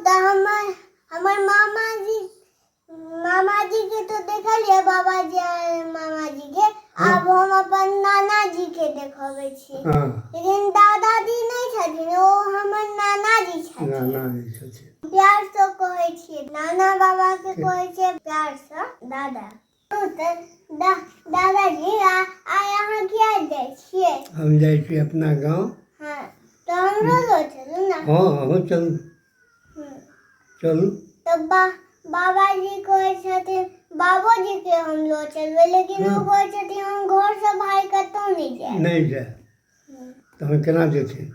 तऽ हमर हमर मामाजी मामाजी के तो देखलियै, बाबाजी आ मामाजी के। आब हम अपन नानाजी के देखबै छी। लेकिन दादाजी नहि छथिन, ओ हमर नानाजी छथिन। नानाजी छथिन। प्यारसँ कहै छियै नाना, बाबाके कहै छियै प्यारसँ दादा। तऽ दादाजी, आइ अहाँ किया जाइ छियै? हम जाइ छी अपना गाँव। हँ, तऽ हमरो लऽ चलू ने। हँ, अहूँ चलू। चलू। तऽ बाबाजी कहै छथिन, बाबोजीके हम लऽ चलबै, लेकिन ओ कहै छथिन हम घरसँ बाहर कतहु नहि जायब। नहि जाय, तहन केना जेथिन?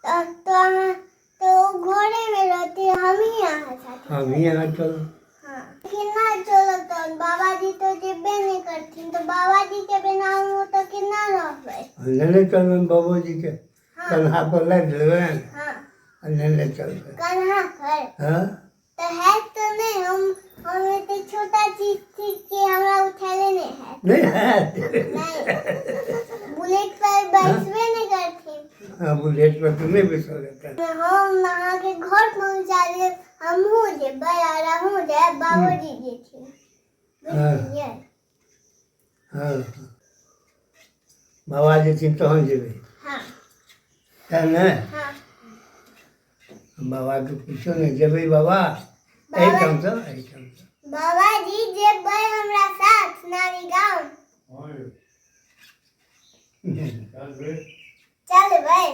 तऽ अहाँ तऽ ओ घरेमे रहथिन, हमही अहाँ साथे। हमही अहाँ चलू। हँ, केना चलब तहन? बाबाजी तऽ जेबे नहि करथिन, तऽ बाबाजीके बिना हम ओतऽ केना रहबै? लेने चलबनि बाबूजीके। कन्हा पर लादि लेबनि। आ लेने चलबै। कन्हा पर? हँ। तऽ हैत तऽ नहि, हम एते छोटा चीज छी कि हमरा उठेले नहि हैत। नहि हैत? नहि, बुलेट पर बैसबे नहि करथिन। हँ, बुलेट पर तऽ नहि बैसल जेतनि। हम अहाँके घर पहुँचा देब, हमहूँ जेबै आओर अहूँ जायब, बाबूजी जेथिन, बुझलियै? हँ, बाबा जेथिन तहन जेबै। हँ। सएह ने? हँ। बाबाके पूछो ने, जेबै बाबा एहिठामसँ एहिठामसँ? बाबाजी, जेबै हमरा साथ नानी गाँव? चलबै?